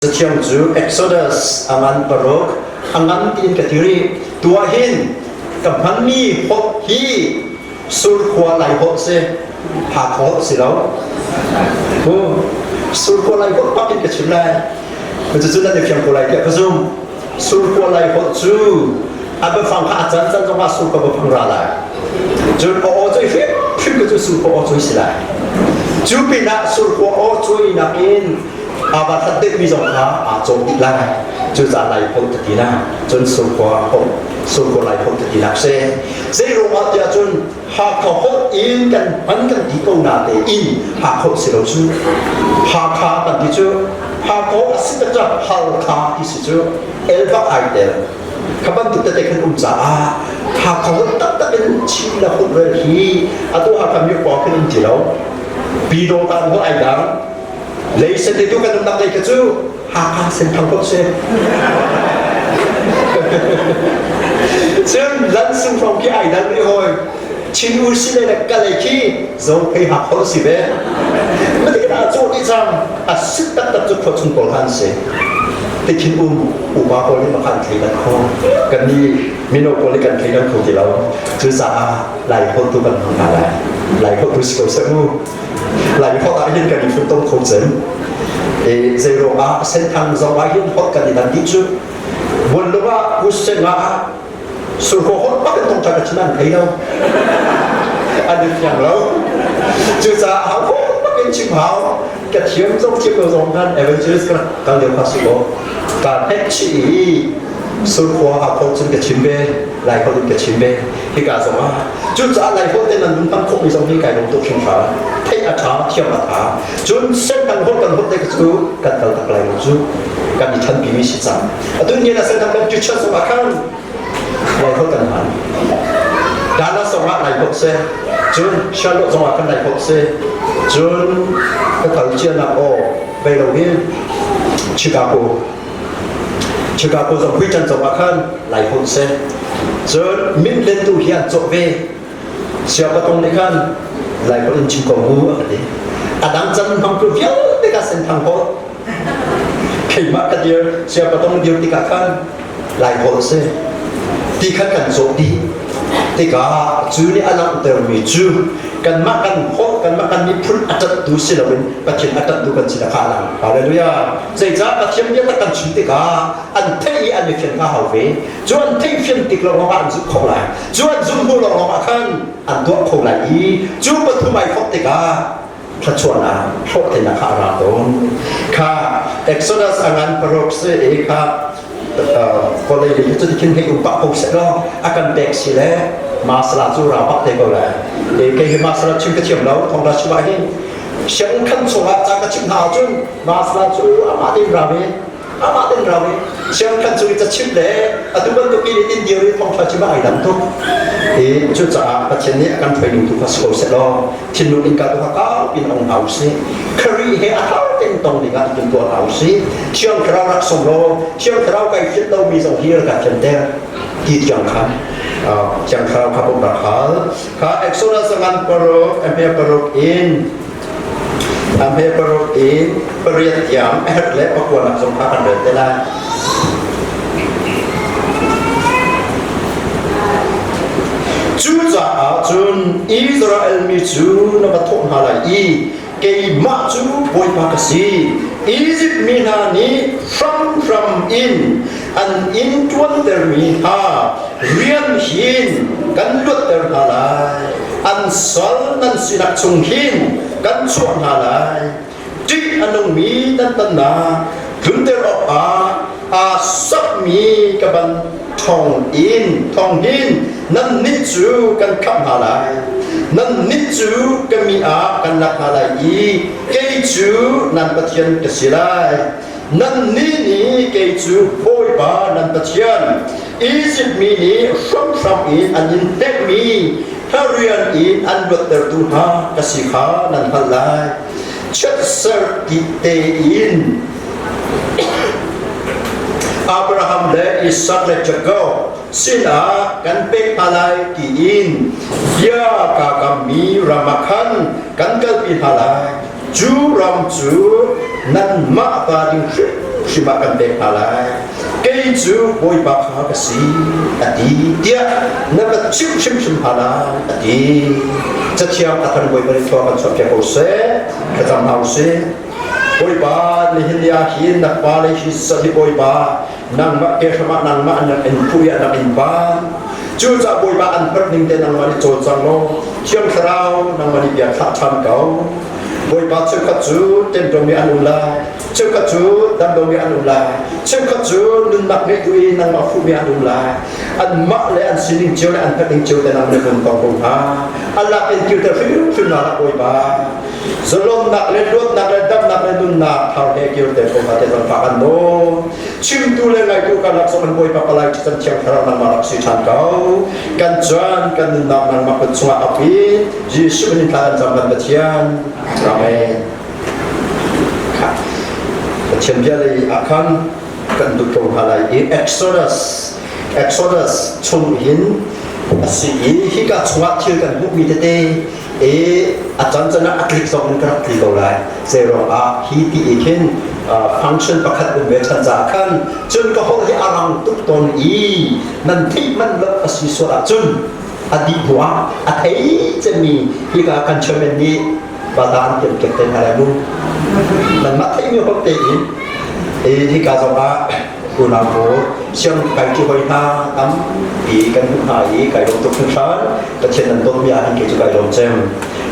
Cathiang cu Exodus a ngan paruk, a ngan tiin ka ti rih. Tuah hin ka hmanmi holh hi Surkhua Lai holh si, Hakha holh si lo. Surkhua Lai holh bak in ka chim lai. Cucu nan i fiang ko lai tiah ka zumh. Surkhua Lai holh cu a biafang kha a can can zongah surkhua biafang ra lai. Cun aw aw cawi hrimhrim cu surkhua aw cawi si lai. Cu pinah surkhua aw cawi nakin aa va hlat deuhmi zong kha aa cawm dih lai. Cucaah Lai holh ka ti na. Cun surkhua holh, surkhua Lai holh ka ti nak si. Zei ruangah tiah cun Hakha holh in kan hman kan ti ko na te in Hakha holh si lo cu. Hakha kan ti cu Hakha holh a si tak cu Halkha ti si cu elbak ai tel. Kha bantuk tete khan um caah Hakha holh taktak in Chin le holh rel hi atu Hakha mi khua khin um ti lo. Pi dawng tan holh ai dang. Leisen te tu kan umnak lei kha cu Hakha Senthang ko si. Cun Lansung hrawng khi ai dal rih hawi. Chin u si le le kalay khi zo phei hak hol si ve. Mati na cawh dih cang. A sit taktak cu khua chung pawl khan si. Tikhin um upa pawl nih makhan thei dan kho. Kan nih mino pawl nih kan thei dan kho ti lo. Cucaah Lai holh tu kan hmang hna lai. Lai holh tu si ko seh mu. Lai holh ah hin kan i funtom kho cem. E zeiruang ah Senthang zong ah hin holh kan i dan dih cu. Buanlung ah Kuseng ah surko holh bak in thongtha ka chim an thei lo. An i fiang lo. Cucaah hau holh bak in chim hau. Ka thiam zong thiam lo zong khan evangelist ka kal lio kha si ko. Ka hnek chih i surkhua a holh cun ka chim ve. Lai holh in ka chim ve. Hika zong ah cucaah Lai holh te nan lung tam khawhmi zong hi kai lawm tuk hringhran. Theih a ṭha, thiam a ṭha. Cun Senthang holh kan holh te cu kan kal tak lai lo cu. Kan i ṭhanpimi si cang. Atu ni na Senthang Baptist Church zong ah khan Lai holh kan hman. Dallas zong ah Lai holh si. Cun Charlotte zong ah khan Lai holh si. Cun ka kal cianak aw bei lo hi Chicago Chicago zong Huitan zong ah khan Lai holh si. Cun min lentu hi an cawh ve. Siapatong nih khan Lai holh in chim ko mu a ka ti. A dang can hmang tu vialte ka senthang holh. Keimah ka dir, siapatong dir tikah khan Lai holh si. Ti khan kan cawh dih. Tikah cu nih a langhtermi cu kanmah kan holh, kanmah kan miphun a ṭanhtu si loin Pathian a ṭanhtu kan si na kha a lang. Hallelujah. Zeicah Pathian bia tak kan chim tikah an theih i an i fian kha hau ve. Cu an theih fian tik lawnglawng ah an zumh kho lai. Cu an zumh hnu lawnglawng ah khan an tuah kho lai i cu pathum ai thawk tikah thluachuahnak hlawhtlinnak kha a ra tawn. Kha Exodus a ngan paruk si i kha vawlei lei cu khin hei um pah ko seh law a kan pek si le masala cu ra bak te ko lai. Kei hi masala chim ka thiam lo thongra chim ah hin siang khan chungah ca ka chimh hna ahcun masala cu amah tein ra ve amah tein ra ve siang khan chung i ca chimh le atu bantuk in in dir i thawngṭha chim ah ai dang tuk i cucaah Pathian nih a kan hruai tu kha si ko seh law thinlung innka tu kha kau pin ong hna usih Khrih he a thar tein tong dingah i timtuah hna usih Thiang Thlarau rak sawm law Thiang Thlarau kai fianh lomi zong hi rak kan fianter ti tiang khan Thiang Thlarau kha bawmh rak hal Kha Exodus ngan paruk a hme paruk in a hme paruk in pariat tiang a herh le pakuanak zong kha kan rel te lai. Cucaah cun Israel mi cu na va thawh hna lai i keimah cu Bawipa ka si. Izipt mi hna nih hramhram in an inn ṭuantermi hna rian hin kan luatter hna lai. An sal nan sinak chung hin kan chuah hna lai. Ṭih a nungmi nan tannak tlunter awkah aa sakmi ka ban thong in thong hin nannih cu kan khamh hna lai. Nannih cu ka mi ah kan lak hna lai i kei cu nan Pathian ka si lai. Nannih nih kei cu Bawipa nan Pathian, Izipt mi nih hramhram in an in hnekmi rian in an luattertu hna ka si kha nan hngalh lai. Chiatserh ti tein Abraham le Isak le Jakob sinah kan pek hna lai tiin bia kaa kammi ram ah khan kan kalpi hna lai. Cu ram cu nanmah ta ding hrimhrim. hrimhrim ah kan pek hna lai. Kei cu Bawipa kha ka si, a ti, tiah na va chimh hrimhrim hna lai, a ti. Cathiang a kan Bawipa nih thlua kan chuahpiak ko seh, thlacam hna u sih. Bawipa, nihin ni ah hin na fale hi hi Bawipa, nangmah ke hramah nangmah an in phu i an in ban. Cucaah Bawipa an hmat ning te nangmah nih cawlcang law, Thiang Thlarau nangmah nih bia thlah ṭhan ko. Bawipa cheukhat cu ṭemṭomi an um lai, cheukhat cu damlomi an um lai, cheukhat cu nunnak ngeih duh i nangmah fuhmi an um lai. Anmah le an sining cio le an pekning cio te nang na vun tong ko hna. Allah in kirter hrimhrim hna hlah Bawipa. Zalonnak le luatnak le damnak le nunnak thar he kirter ko hna te zangfah kan nawl. Chimtu le ngaitu karlak zong in Bawipa palai ṭhitan thiang thlarau nangmah rak si ṭhan ko. Kan caan kan nunnak nangmah kut chungah ap i Jesuh min thla kan cam kan Pathian. Amen. Pathian bia lei ah khan kan duh ko hna lai i Exodus Exodus chung hin a si i hika chungah thil kan hmuhmi tete i a cancan ah a tlik zong in ka rak tli ko lai. Zeiruang ah hi ti i khin function pakhat um ve ṭhan caah khan cun ka holh hi a rang tuk tawn i nan theih manh lo a si sual ahcun a dih hnuah a thei cemmi hika kan chairman nih bata an tiam kek te hna lai mu nanmah theihmi holh tein hika zong ah unau pawl siang kai ṭi hoi hna tampi kan hmuh hna i kai lawm tuk hringhran. Pathian nan dawtmi ah hin kei cu kai lawm cem.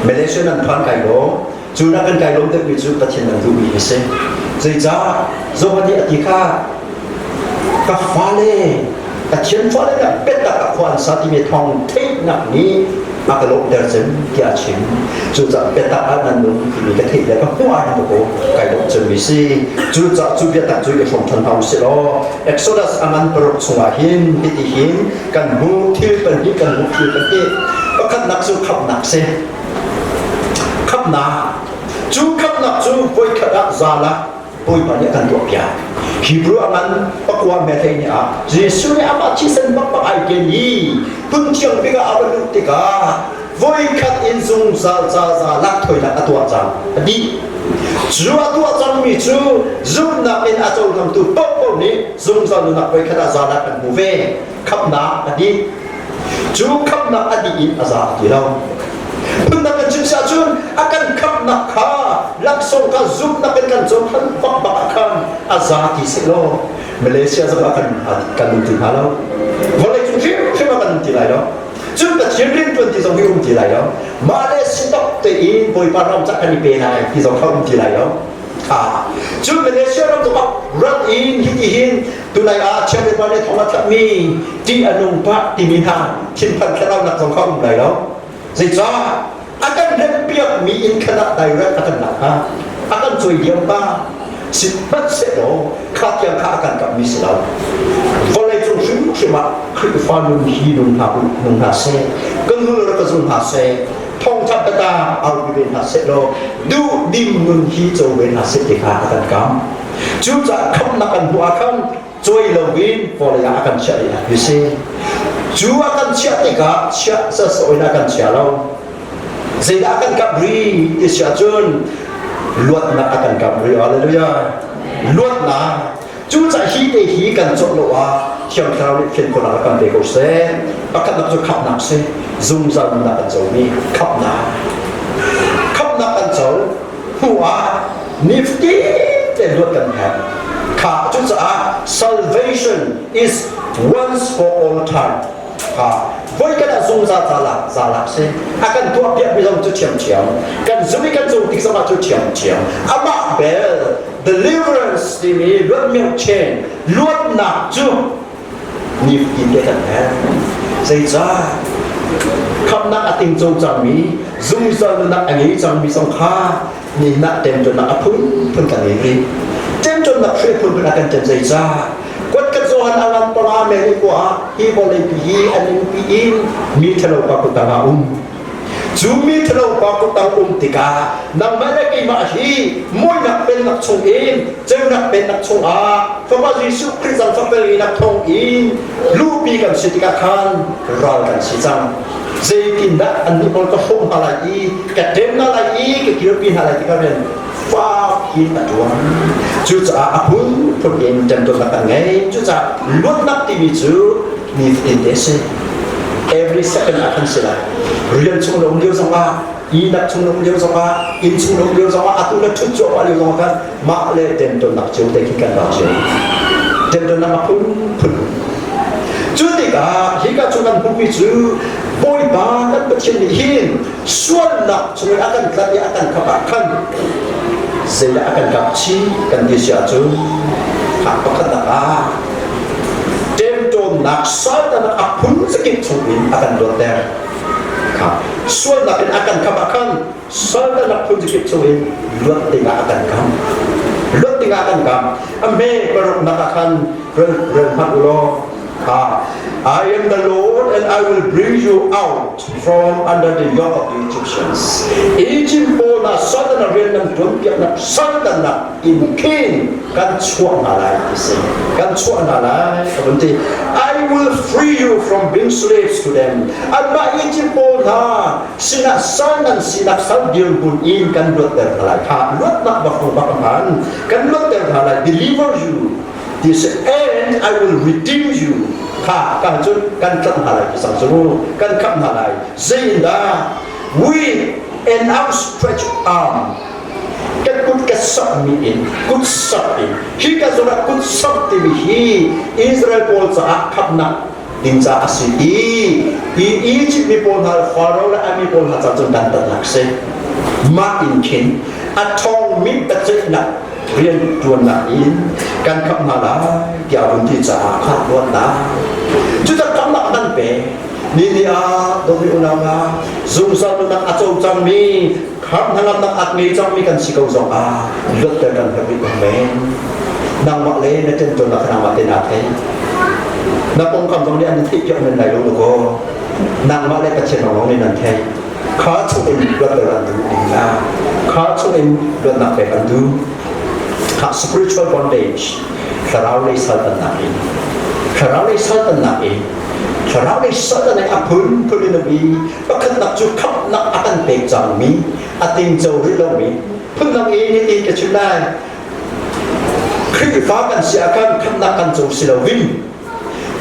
Malaysia nan phan kai lawm. Cu nak kan kai lawm deuhmi cu Pathian nan duhmi hi si. Zeicah Johan nih a ti kha ka fale Pathian fale nih biatak a khua an sa timi thawng theihnak nih a ka lawmhter cem tiah a chim. Cucaah biatak ah nan nung timi ka theih le ka hmuh ah hin ko kai lawmh cemmi si. Cucaah cu biatak cu i hrawm ṭhan hna usih law Exodus a ngan paruk chungah hin hiti hin kan hmuh thil pahnih kan hmuh thil pahnih. Pakhatnak cu khamhnak si. Khamhnak. Cu khamhnak cu voikhat ah zal ah Bawipa nih a kan tuahpiak. Hebrew a ngan pakua me hlei ni ah Jesuh nih amah thisen bakbak ai ken i hmun thiang bik ah a va luh tikah voikhat in zungzal ca za lak thoinak a tuah cang a dih. Cu a tuah cangmi cu zumhnak in a cohlangtu paohpaoh nih zungzal nunnak voikhat ah za lak an hmu ve. Khamhnak a dih. Cu khamhnak a dih in a za ti lo. Phundang kan chim si ahcun a kan khamhnak kha laksawng kha zumhnak in kan cohlan bakbak ah khan a za ti seh law Malaysia zong ah kan kan um ti hnga lo. Vawlei cung hrimhrim ah kan um ti lai lo. Cun Pathian rianṭuan ti zong hi um ti lai lo. Mah le si tok tein Bawipa ram cah kan i pe lai ti zong kha um ti lai lo. Cun Malaysia ram zong ah rat in hiti hin tunai ah Chiang Ripa nih thong a thlakmi ṭih a nung pah timi hna thinphan thlaraunak zong kha um lai lo. Zeicah a kan rempiakmi inn khan ah direct a kan lak hnga a kan cawi diam pa sihmanhsehlaw kha tiang kha a kan kapmi si lo. Vawlei cung hrimhrim ah Khrihfa nun hi nung hna nung hna seh, kan nul rak ka zul hna seh, thawngṭha biata aupi ve hna seh law duhdim nun hi co ve hna seh ti kha a kan kam. Cucaah khamhnak kan hmuh ah khan cuai loin vawlei ah a kan chiah rih you see. Cu a kan chiah tikah chiah sasawh in a kan chia lo. Zeidah a kan kap rih ti si ahcun luatnak a kan kap rih. Hallelujah. Luatnak. Cucaah hi te hi kan cawh lo ah Thiang Thlarau nih fian khawhnak a kan pe ko seh. Pakhatnak cu khamhnak si. Zungzal nunnak kan comi khamhnak. Khamhnak kan co hnu ah nifatin te luat kan herh. Kha cucaah salvation is once for all time. Kha voikhat ah zungzal zalak zalak si. A kan tuahpiakmi zong cu ṭhiamṭhiam. Kan zum i kan cung tik zongah cu ṭhiamṭhiam. Amah bel deliverance timi luatmioh chain luatnak cu nifatin te kan herh. Zeicah? Khamhnak a tingco cangmi, zungzal nunnak a ngei cangmi zong kha nihin ah ṭemṭonnak a phunphun kan ngei rih. Ṭemṭonnak hri phunphun a kan ṭem zeicah? Kuat Johan a ngan panga meri kua ah hi vawleipi hi a ningpi in mi ṭhalo pa kutang ah um. Cu mi ṭhalo pa kuttang um tikah nangmah le keimah hi muihnak pennak chungin ceunak pennak chungah Fapa Jesuh Khrih zangfah pelnak thawngin luhpi kan si tikah khan ral kan si cang. Zeitindah annih pawl ka hrawh hna lai i ka ṭem hna lai i ka kirpi hna lai tikah rian fak. in a ṭuan. Cucaah a phunphun in ṭemtawnnak kan ngei. Cucaah luatnak timi cu nifatin te a si. Every second ah kan si lai. Rian chung na um lio zongah, ihnak chung na um lio zongah, inn chung na um lio zongah, atu na ṭhut cuahmah lio zongah khan mah le ṭemtawnnak cio te khi kan rak cio. Ṭemtawnnak a phunphun. Cu tikah hika cu kan hmuhmi cu Bawipa kan Pathian nih hin sualnak chungin a kan tlanh i a kan khap ah khan zeidah a kan kap chih kan ti si ahcun ha pakhatnak ah ṭemṭawnnak saltanak a phun zakip chungin a kan luatter kha sualnak in a kan khap ah khan saltanak phun zakip chungin luat dingah a kan kam luat dingah a kan kam a hme paruknak ah khan rel rel hmanh u law I am the Lord and I will bring you out from under the yoke of the Egyptians. Egypt pawl na Satan a rian nan tuan piaknak Satan nak in khin kan chuah hna lai ti si. Kan chuah hna lai a vun ti. I will free you from being slaves to them. Anmah Egypt pawl hna sinah sal nan sinak sal dirhmun in kan luatter hna lai. Kha luatnak bak bak hman. Kan luatter hna lai. Deliver you This and I will redeem you. Kha kan cun kan tlanh hna lai ti sang cu kan khamh hna lai. Zeiindah with an outstretched arm kan kut ka samhmi in kut samh in hi ka zawn ah kut samh timi hi Israel pawl caah khamhnak ding caah a si i hi Egypt mi pawl hna le Faro le a mi pawl hna caah cun dantatnak si mah in khin a ṭhawngmi biaceihnak rian ṭuannak in kan khamh hna lai tiah a vun ti caah kha luatnak cutak khamhnak kan pe ni ni ah dawtmi unau hna zungzal nunnak a co cangmi khamh hnangamnak a ngei cangmi kan si ko zong ah luatter kan herh rih ko men nangmah le na ṭemṭawnnak kha nangmah te naa thei na pawngkam zong nih an theih piak men lai lo kaw nangmah le Pathian lawng nih nan theih kha chung in luatter an duh ding la kha chung in luatnak pek an duh kha spiritual bondage thlarau lei saltannak in thlarau lei saltannak in thlarau lei saltannak a phun phun in um i pakhatnak cu khamhnak a kan pek cangmi a tingco rih lomi phundang in hiti ka chim lai Khrihfa kan si ah khan khamhnak kan co si loin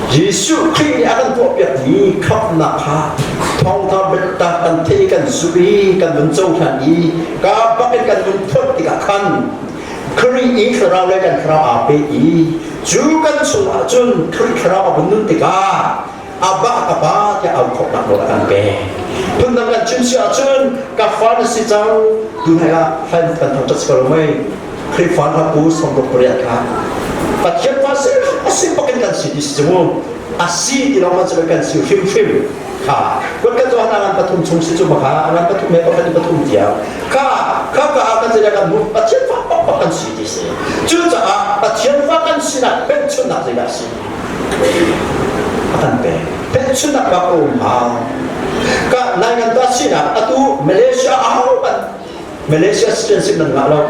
Jesuh Khrih nih a kan tuahpiakmi khamhnak kha thawngtha biatak kan thei kan zumh i kan vun cohlan i ka bak in kan vun phawt tikah khan Khrih i thlarau le kan thlarau aa pe i cu kan chungah cun Khrih thlarau a vun nun tikah Abba ka pa tiah au khawhnak nawl a kan pek. Phundang kan chim si ahcun ka fa na si cang tunai ah fan kan thangṭhat si ko lo mei Khrihfa hna pu sawmruk pariat kha Pathian fa si a si bakin kan si ti si cu a si ti lawng man kan si hrimhrim kha kun kan zohan angan pathum chung si cu maka angan pathum he pakhat pathum tiang kha kha ka ah kan zeidah kan hmuh Pathian fa pakpak kan si ti si cucaah Pathian fa kan sinak pekchunnak zeidah si a kan pek pekchunnak bak a um hau ka nai ngan ta sinak atu Malaysia aho kan Malaysia citizenship nan ngah lo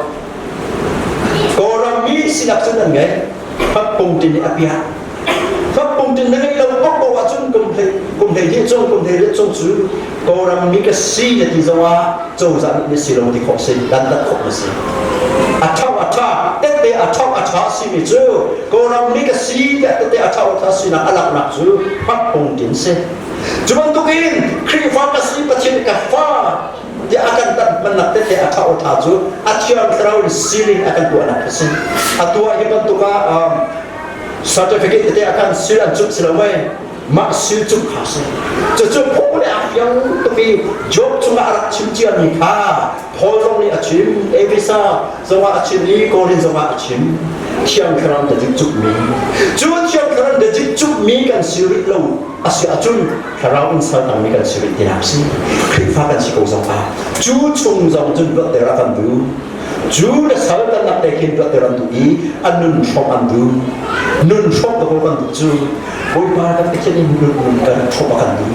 Kawlram mi sinak cu nan ngei Phapung tin nih a piah Phapung tin na ngeih lo paoh ahcun kum hlei kum hlei hnih cung kum hlei riat cung cu Kawlram mi ka si na ti zongah cozah nih na si lo ti khawh si dantat khawh na si a ṭhau a ṭha tette a ṭhau a ṭha simi cu Kawlram mi ka si tiah tette a ṭhau a ṭha sinak a laknak cu phapung tin si cu bantukin Khrihfa ka si Pathian ka fa tiah a kan tanh hmannak tete a ṭha ṭha cu a thiang thlarau in sealing a kan tuahnak a si atu ah hi bantuk ah certificate tete a kan seal an cumh si lo mei mah seal cumh kha si cucu Paul nih a fiang tuk i Job cungah a rak chim ciami kha Paul zong nih a chim Efesa zongah a chim i Korin zongah a chim thiang thlarau dazik cukmi cu thiang thlarau dazik cukmi kan si rih lo a si ahcun thlarau in sal tangmi kan si rih tinak si Khrihfa kan si ko zong ah cu chung zong cun luatter a kan duh cu le sal kan nak te khin luatter an duh i an nun hrawm an duh nun hrawm ka kan duh cu Bawipa kan Pathian in nun nun kan hrawm a kan duh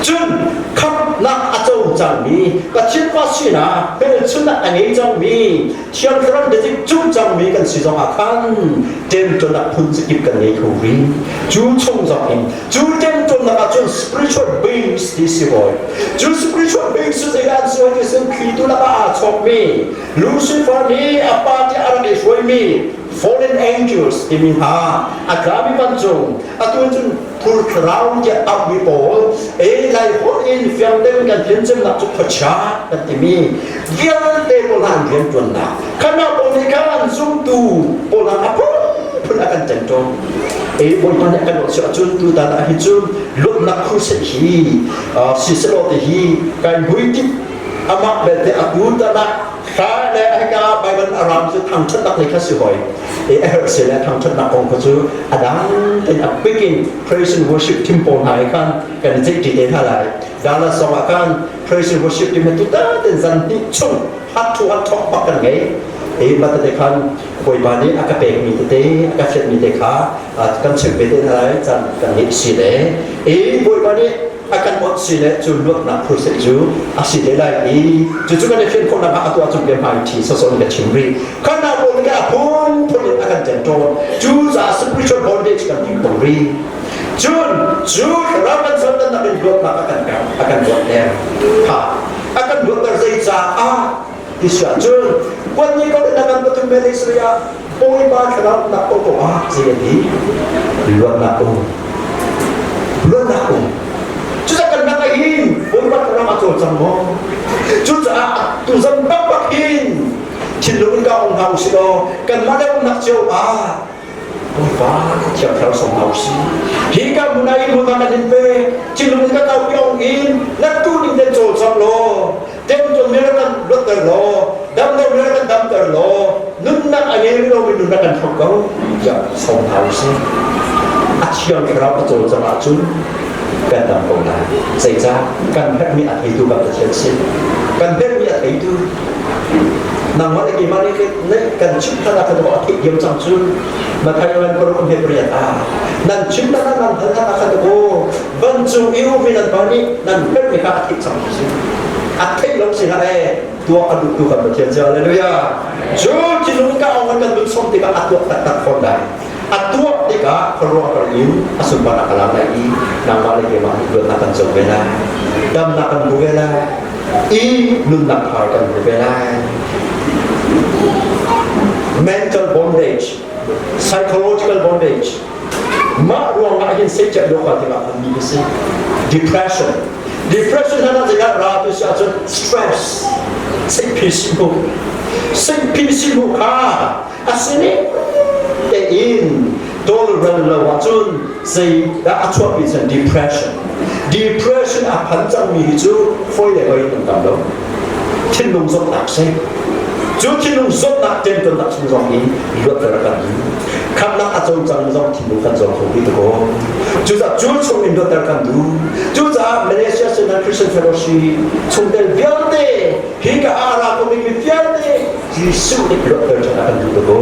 cun khamhnak a co cangmi, Pathian fa sinak hmelchunhnak a ngei cangmi, Thiang Thlarau biazik cung cangmi kan si zongah khan ṭemṭawnnak phun zakip kan ngei kho rih. Cu chung zong in cu ṭemṭawnnak ahcun spiritual beings ti si hawi. Cu spiritual beings cu zeidah an si hawi ti sin thlitu lakah aa chawkmi Lucifer nih a pa tiah a rak i hruaimi fallen angels timi hna a tlami vancung atu cun phur thlarau tiah auhmi pawl e lai holh in fiang deuh in kan thiamcemnak cu khuachia kan timi vialte pawl hna an rian ṭuannak khana pawl nih khan zumtu pawl hna a phunphun a kan ṭemṭawn. E Bawipa nih a kan ruah ahcun tutan ah hi cun luatnak crusade hi siselaw ti hi kai hmuitinh. Amah belte atu tan ah hla le hika Bible a ram cu thangṭhatnak lei kha si hoi. E a herh se le thangṭhatnak kong kha cu a dang tein a bik in praise and worship team pawl hna he khan kan i ceihṭi te hna lai. Dallas zong ah khan praise and worship team he tutan ten zan hnih chung hat thu hat thawk bak kan ngei. E mate khan Bawipa nih a ka pekmi tete a ka fianhmi te kha kan chimh ve te hna lai caan kan ngeih si le e Bawipa nih a kan awt si le cu luatnak crusade cu a si te lai i cucu kan i fian khawhnak ah atu ahcun bia hmai ṭhi sawsawh in ka chim rih. Khannak pawl nih a phunphun in a kan ṭemṭawn. Cu caah spiritual bondage kan ding ko rih. Cun cu thlarau kan saltannak in luatnak a kan a kan luatter. Ha a kan luatter zei caah ti si ahcun kuan ni ko na kan pathum me lei ah Bawipa thlarau nak ko ko ah zei a ti luatnak um luatnak um. Cucaah kan nak hin Bawipa thlarau a cawlcang maw? Cucaah tuzan bakbak hin thinlung in ka ong hna usih law kanmah le umnak cio ah Bawipa Thiang Thlarau sawm hna usih. Hi ka hmun ah in hmun kan in pe thinlung in ka kau pi ong in na tu ning ten cawlcang law Temtuan mi rak kan luatter law, dam lo mi rak kan damter law, nunnak a ngei rih lomi nun rak kan thawk ko tiah sawm hna usih. A thiang thlarau a cawlcangh ahcun kan dam ko lai. Zeicah? Kan herhmi a theitu kan Pathian si. Kan herhmi a theitu. Nangmah le keimah nih kan chimh hlan ah khan a theih diam cang cu. Matthai man paruk he pariat ah nan chim hlan ah nan hal hlan ah khan aw vancung i ummi nan pa nih nan herhmi kha a theih cang si. A theih lo si hlah ee, tuah a duhtu kan Pathian cu. Hallelujah. Cu thinlung ka ong kan vun som tikah a tuah taktak fawn lai. A tuah tikah khuaruahhar in a sunparnak a lang lai i nangmah le keimah nih luatnak kan co ve lai. Damnak kan hmu ve lai. I nunnak thar kan hmu ve lai. Mental bondage, psychological bondage, Mah ruangah hin seicah lawka tikah hmanmi a si. Depression. Depression hna zeidah ra tu si ahcun stress. Singphi simu. Singphi simu kha a sining tein tawlrel lo ahcun zeidah a chuahpi cun depression. Depression a phan cangmi hi cu fawi le hoi an tam lo. Thinlung zawtnak si. Cu thinlung zawtnak ṭemṭawnnak chung zong hi luatter a kan duh. Khamnak a cawlcang zong thinlung kan zawt kho ti ko. Cucaah cu chung in luatter kan duh. Cucaah Malaysia Synod Christian Fellowship chungtel vialte hi ka ara ko mi vialte Jesuh nih luatter ṭhan a kan duh ko.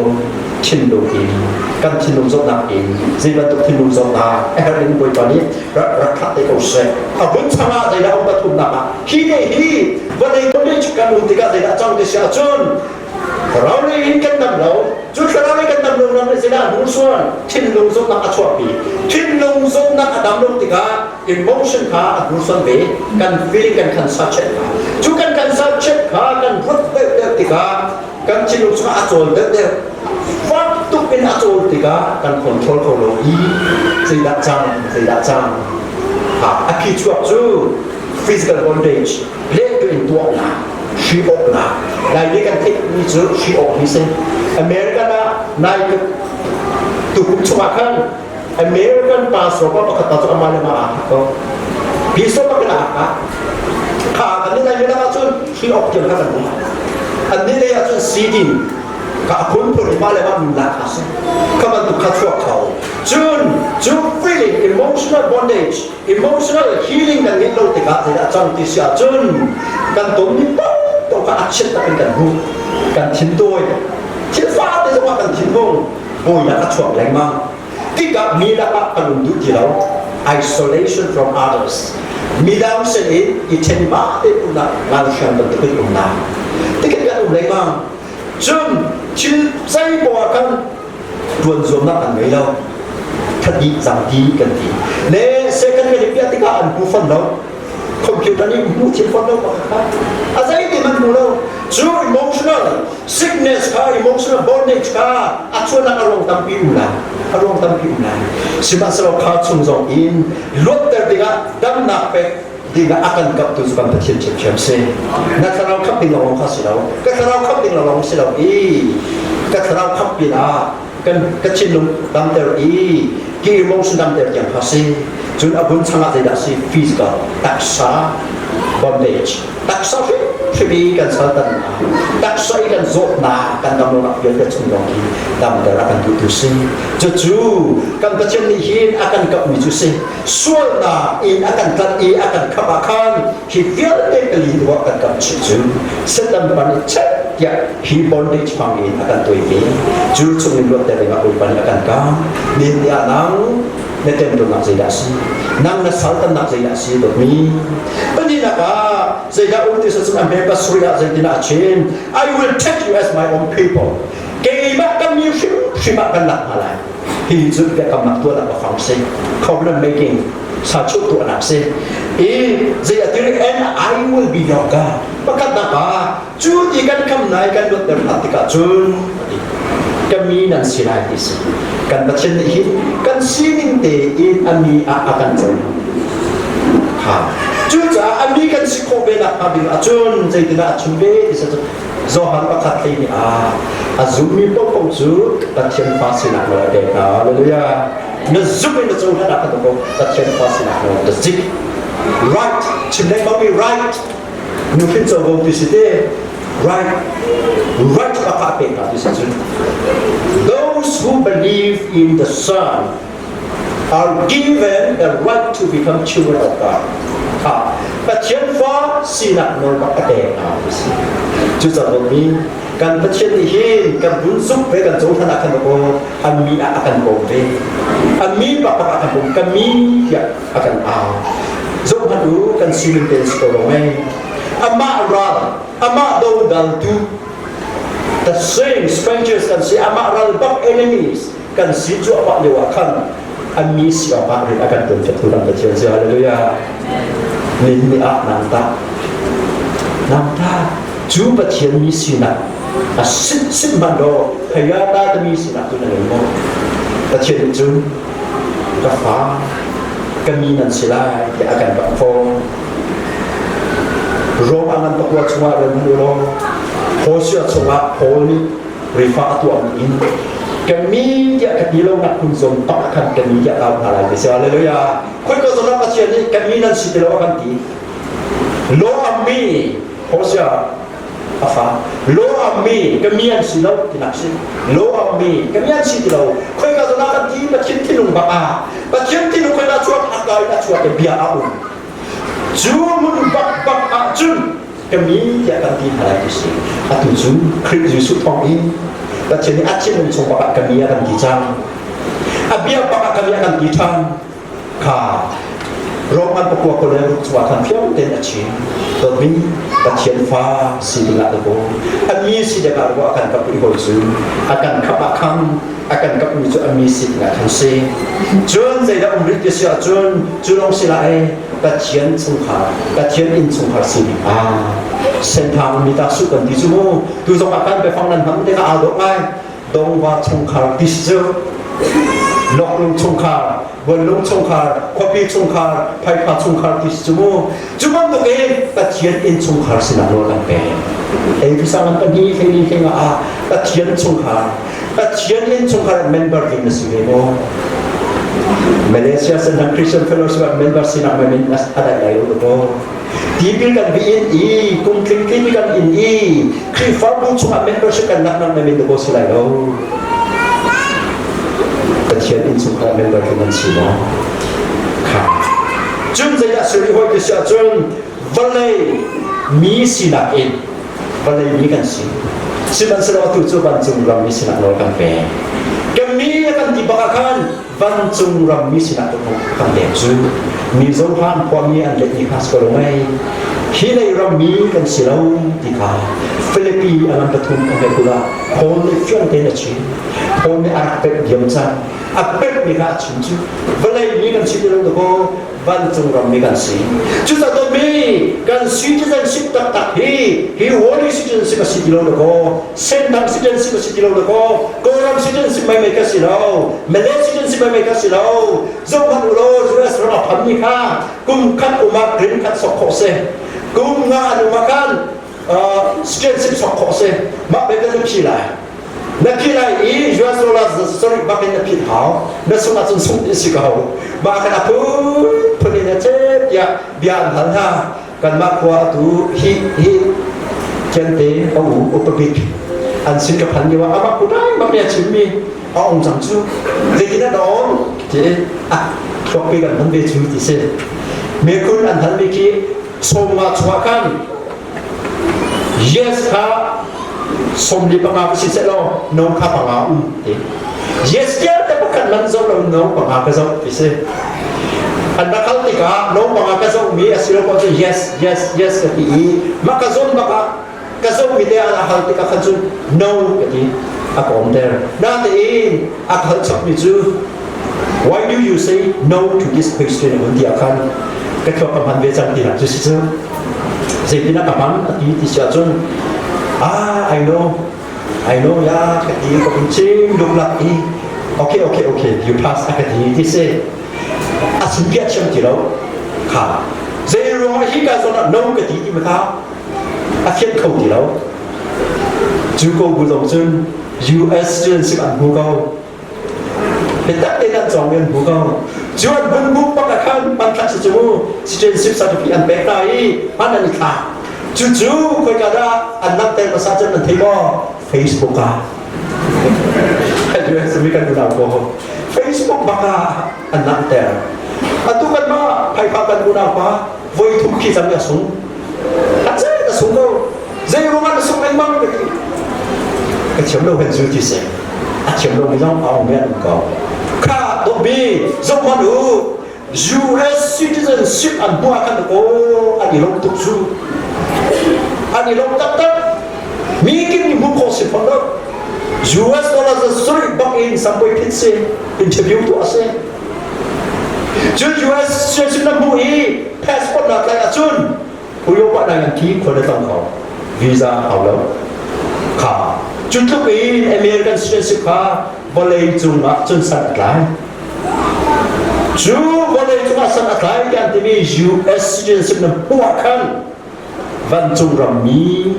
Thinlung in kan thinlung zawtnak in zei bantuk thinlung zawtnak a herh in Bawipa nih rak thlah te ko seh. A vun chang ah zeidah um pathumnak ah hi ne hi vawlei college kan um tikah zeidah cang ti si ahcun thlarau lei in kan dam lo. Cu thlarau lei kan dam lo ram nih zeidah hnursuan thinlung zawtnak a chuahpi. Thinlung zawtnak a dam lo tikah emotion kha a hnursuan ve. Kan feeling kan khan sa chet kha cu kan kan sa chet kha kan ruat deuh deuh tikah kan thinlung chungah a cawl deuh deuh. Fak tuk in a cawl tikah kan control kho lo i zeidah cang zeidah cang. A phi chuak cu physical bondage lehtu in tuahnak hri awknak. Laimi kan theihmi cu hri awk hi si. American ah nai tukum chungah khan American pastor pa pakhat pa cu amah le mah aa hak ko. Bishop pakhat aa hak. Kha kan nih Laimi lakah cun hri awk tiang kha kan um. An nih lei ahcun sidin ka a phunphun in mah le mah nunnak kha si. Kha bantuk kha chuak kho. Cun cu feeling emotional bondage, emotional healing kan ngeih lo tikah zeidah cang ti si ahcun kan tonmi paoh kha a chiat tak in kan hmuh. Kan thin tawi. Thil fate zongah kan thinhung. Buainak a chuak lengmang. Tikah mi lakah kan um duh ti lo. Isolation from others. Midang sin in i ṭhen ma te umnak ngalhriam bantukin umnak. Tikin kan um lengmang. Cun thil zei poah kan ṭuan zuamnak kan ngei lo. Thadi zangti kan ti. Le second kan i piah tikah an hmu fon lo. Computer nih hmu thil fon lo pakhat kha. A zei ti man hmu lo. Cu emotional sickness kha emotional bondage kha a chuahnak a ruang tampi um lai. A ruang tampi um lai. Sihmanhsehlaw kha chung zong in luatter dingah damnak pek dingah a kan kaptu cu kan Pathian ṭhiamṭhiam si. Na thlarau khap ding lawng kha si lo. Ka thlarau khap ding lawng si lo i ka thlarau khap pinah kan ka thinlung damter i ki emotion damter tiang kha si. Cun a bun changah zeidah si physical taksa bondage taksa hrimhrim i kan saltannak taksa i kan zawtnak kan damlonak vialte chung lawng hi damter a kan duhtu si. Cucu kan Pathian nih hin a kan kapmi cu si. Sualnak in a kan tlanh i a kan khamh ah khan hi vialte pali ruah kan kam chih cu Satan pan i chet tiah hi bondage hmang in a kan tuai ve. Cu chung in luatter dingah Bawipa nih a kan kam. Nihin ni ah nang na temtunak zeidah a si? Nang na saltannak zeidah a si dawtmi? Pahnihnak ah zeidah um ti cun a hme pasarih ah zeitinah a chim? I will take you as my own people. Keimah ka mi hrimhrim ah kan lak hna lai. Hi cu biakamnak tuahnak a fang si. Covenant making sachuh tuahnak si. I zei a tiri and I will be your God. Pakhatnak ah cu ti kan kham nai kan luatter hna tikah cun ka mi nan si lai ti si. Kan Pathian nih hin kan sining tein a mi ah a kan co. Ha. Cucaah a mi kan si khawh ve nak hnga ding ahcun zeitinah a chim ve ti si cu Johan pakhat hlei nih ah a zummi paohpaoh cu Pathian fa sinak nawl a pek hna. Hallelujah. Na zumh in na cohlan ah khan ko Pathian fa sinak nawl na zik. Right. Chim lengmang mi right. Nuhrin covo ti si te. Right. Right pakha a pek hna ti si cun. Those who believe in the Son are given the right to become children of God. Ha, Pathian fa sinak nawl bak a pek hna ti si. Cucaah mi kan Pathian nih hin kan vun zumh ve kan cohlan ah khan aw an mi ah a kan bawm ve. An mi bak bak a kan bawm kan mi tiah a kan au. Zoh hmanh u kan sining ten si ko lo mei. Amah ral, amah dodaltu the same strangers kan si amah ral bak enemies kan si cuahmah lio ah khan an mi si awkah rian a kan tuan piaktu kan Pathian si hallelujah nin ni ah nang ta nang ta cu Pathian mi sinak a sit sit man do phaya ta ta mi sinak tu na ngei maw Pathian nih cun ka fa ka mi nan si lai tiah a kan bak fawn Rom a ngan pakua chungah rel hmanh u law Hosea chungah Paul nih rifa a tuahmi in ka mi tiah ka ti lonak hmun zawn bak ah khan ka mi tiah ka hna lai ti si hallelujah khoi ko zawn ah Pathian nih ka mi nan si ti lo a kan ti lo ammi Hosea a fa lo ammi ka mi an si lo tinak si lo ammi ka mi an si ti lo khoi ka zawn ah kan ti Pathian thinlung bak ah Pathian thinlung khoi na chuak a kai na chuak bia a um cu hmun bak bak ah cun ka mi tiah kan ti hna lai ti si atu cu Khrih Jesuh thawng in Pathian nih a thinlung chung bak ah ka mi a kan ti cang a bia bak ah ka mi a kan ti ṭhan kha Roman pakua ko le ruk chungah khan fiang tein a chim dawtmi Pathian fa si dingah ka kawl a mi si dingah a kan kap i hawi cu a kan khap ah khan a kan kapmi cu a mi si dingah khan si cun zeidah um rih ti si ahcun cu lawng si lai Pathian chungkhar Pathian inn chungkhar sining ah senthang mi ta su kan ti cu mu tu zong ah kan biafang nan hman te ka aa dawh ngai dongva chungkhar tis cu loklung chungkhar buanlung chungkhar khuapi chungkhar phaipha chungkhar tis cu mu cu bantuk in Pathian inn chungkhar sinah nawl kan pek ei fisang an pahnih hlei hlei ah Pathian chungkhar Pathian innchungkhar member ding na si ve maw? Malaysia Senhang Christian Fellowship ah member sinak mei min a dai lai lo maw? Tipil kan bi in i kum tling tling kan in i Khrihfabu chungah membership kan lak nang mei min ko si lai lo. Pathian innchungkhar member ding nan si maw? Kha. Cun zeidah suri hoi ti si ahcun vawlei mi sinak in vawlei mi kan si sihmanhsehlaw atu cu vancung ram mi sinak nawl kan pek kan mi a kan ti bak ah khan Vancung rammi sinah kan pek cu Mizo hlan khuami an let ni kha si ko lo mei. Hi lei rammi kan si lo ti kha Filipi a lam pathum a hme kul ah Paul nih fiang tein a chim. Paul nih a rak pek diam cang. A pekmi kha a chim cu vawlei mi kan si ti lo dakaw vancung rammi kan si. Cucaah dawtmi kan citizenship taktak hi hi worldly citizenship a si ti lo dakaw Sendang citizenship a si ti lo dakaw Kawlram citizenship mai mai ka si lo Malay citizenship mai mai ka si lo zohhmanh u law US ram a phanmi kha kum khat um ah green card sok khawh si kum nga an um ah khan citizenship sok khawh si mah belte na phi lai na phi lai i US dollar sorry bak in na phit hau na sung ahcun sung ti si ko mah khan a phun phun in a cep tiah bia an hal hna kanmah khua atu hi hi Kente a u upa bik an sin ka phan lio ah amah kutai bak nih a chimmi a ong cang cu zeitin a dawm ti ah thluak pe kan hman ve cu ti si mekhun an halmi khi sawmnga chungah khan Yes kha 45 ka si seh law no kha panga um ti. Yes vialte pakhat man zoh lo no panga ka zoh ti si. An rak hal tikah no panga ka zoh mi a si lo ko cu yes yes yes ka ti i mah ka zawn bak ah ka zoh mi te a hal tikah khan cun no ka ti a ka umter. Natein a ka hal chap mi cu Why do you say no to this question a hun ti ah khan ka thluak ka hman ve cang ti nak cu si cu zeitin ah ka hman a ti ti si ahcun ah I know I know ya ka ti ka hun chim luklak i okay okay okay you pass a ka ti ti si a sin bia thiam ti lo kha zei ruang ah hi ka zawn ah no ka ti ti ma kha a fian kho ti lo cu ko bu zong cun US citizenship an hmu ko Biatak tein an cawng i an hmu ko. Cu an vun hmuh bak ah khan hmanthlak si cu mu citizenship certificate an pek hna i hman an i thlak. Cucu khoika dah an langhter hmasa cun nan thei maw? Facebook ah. US mi kan unau ko. Facebook bak ah an langhter. Atu kanmah phaifa kan unau pa voi thum khi cang a sung. A cet a sung ko. Zei ruangah na sung lengmang ka ti. Ka thiam lo hen zu ti si. A thiam lo mi zong a um an um ko. Kha dawtmi zohhmanh u. US citizenship an hmuh ah khan aw an i lawm tuk cu. An i lawm taktak. Mi kip nih hmuh khawh si fawn lo. US dollar sarih bak in sampai phit si interview tuah si. Cun US citizenship na hmuh i passport na tlaih ahcun Uyopa na ngan thi khua na tong kho. Visa hau lo. Kha. Cu tluk in American citizenship kha vawlei cung ah cun san a tlai. Cu vawlei cung ah san a tlai tiah an timi US citizenship na hmuh ah khan vancung rammi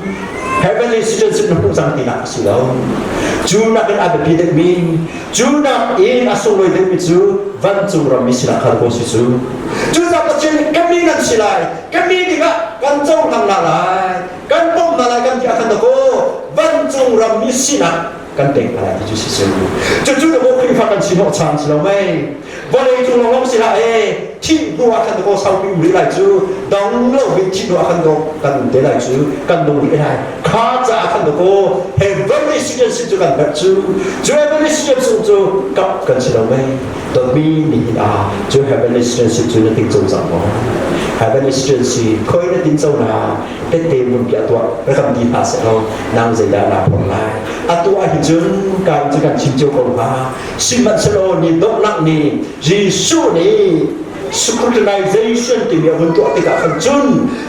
heavenly citizenship na hmuh cang tinak a si lo. Cu nakin a biapi deuhmi, cu nakin a sunglawi deuhmi cu vancung rammi sinak kha ko si cu. Cucaah Pathian nih ka mi nan si lai, ka mi dingah kan cohlang hna lai, kan bawmh hna lai kan ti ah khan dakaw vancung rammi sinak kan pek hna lai ti cu si cu. Cucu dakaw Khrihfa kan si hnawhchan si lo mei. Vawlei cung lawnglawng si hlah ee thih hnu ah khan dakaw saupi um rih lai cu dong lo in thih hnu ah khan dakaw kan um te lai cu kan nung rih lai kha caah khan dakaw heavenly citizenship cu kan herh cu cu heavenly citizenship cu kap kan si lo mei dawtmi nihin ah cu heavenly citizenship cu na ting co cang maw heavenly citizenship khoi na tin co na tette mun piah tuah rakam ti hna seh law nang zeidah naa phorh lai atu ah hin cun kai cu kan chim cio ko hnga Sihmanhsehlaw ni donghnak ni Jesuh nih scrutinization timi a hun tuah tikah khan cun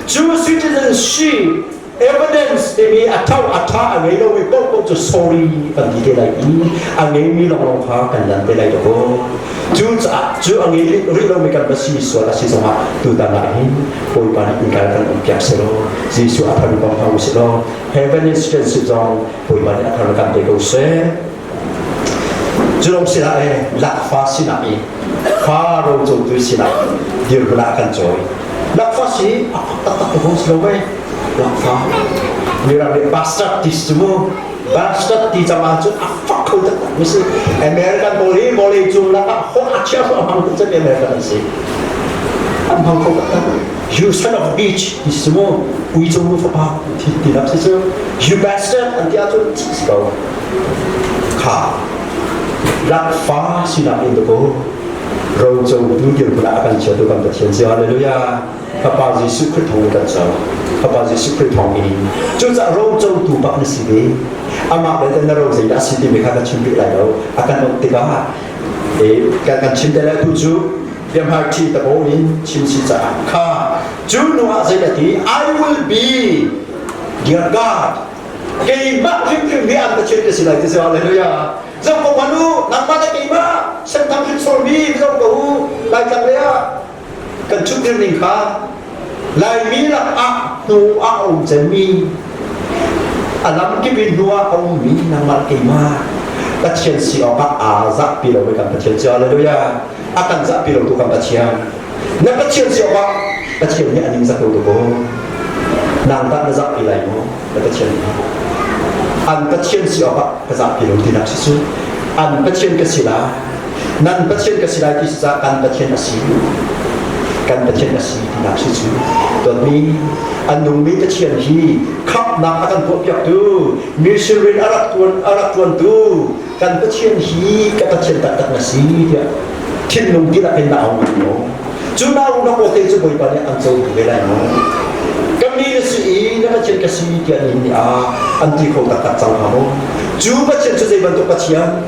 cu citizenship evidence timi a tho a tha a ngei lomi paohpaoh cu sorry kan ti te lai i a ngeimi lawnglawng kha kan lan te lai dawkaw cucaah cu a ngei rih lomi kan va si sual a si zongah tutan ah hin Bawipa nih innka kan um piak selaw Jesuh a thar bang hna usih law heavenly citizenship zong Bawipa nih a thar kan pe ko seh Cu lawng si hlah ee, lakfa sinak i fa rocotu sinak dirhmun ah kan cawi. Lakfa si a fak taktak ko si lo mei. Lakfa. Mirang nih bastard ti si cu mu. Bastard ti cang ahcun a fak kho taktak mi si. American pawl hi vawlei cung lakah holh a chia a hmang tuk cem American an si. An hmang kho taktak. You son of a bitch ti si mu. Uico nu fapa ti ti nak si cu. You bastard an ti ahcun si ko. Kha. Lakfa sinak in dakaw rocotu dirhmun ah a kan chiatu kan Pathian si. Hallelujah. Fapa Jesuh Khrih thawng in kan co. Fapa Jesuh Khrih thawng in. Cucaah rocotu bak na si ve. Amah belte na ro zeidah a si timi kha ka chim rih lai lo. A kan awnh tikah kan chim te lai tu cu biahmaiṭhi tabo in chim si caah kha cu hnu ah zeidah ti I will be dear God keimah hrimhrim hi an Pathian ka si lai ti si. Hallelujah. Zoh ko hmanh u, nangmah le keimah senthang hrinsor mi zoh ko u. Laitlang lei ah kan ṭhutdir ning kha Laimi lakah hnu ah a um cemmi, a lamkip in hnu ah a ummi nangmah keimah Pathian si awkah aa zahpi lo kan Pathian si. Hallelujah. A kan zahpi lo tu kan Pathian. Na Pathian si awkah Pathian nih a ning zak lo tu ko. Nang tah na zahpi lai maw? Na Pathian nih. An Pathian si awkah ka zahpi lo tinak si cu. An Pathian ka si lai. Nan Pathian ka si lai ti si caah kan Pathian a si. Kan Pathian a si tinak si cu. Dawtmi, an nungmi Pathian hi khamhnak a kan tuahpiaktu, mission rian a rak tuan a rak tuantu kan Pathian hi ka Pathian taktak na si tiah thinlung dihlak in na au ngam maw? Cu nau na aw te cu Bawipa nih an co ve lai maw? Ka mi na si i na Pathian ka si tiah nihin ni ah an ti kho taktak cang hnga maw? Cu Pathian cu zei bantuk Pathian?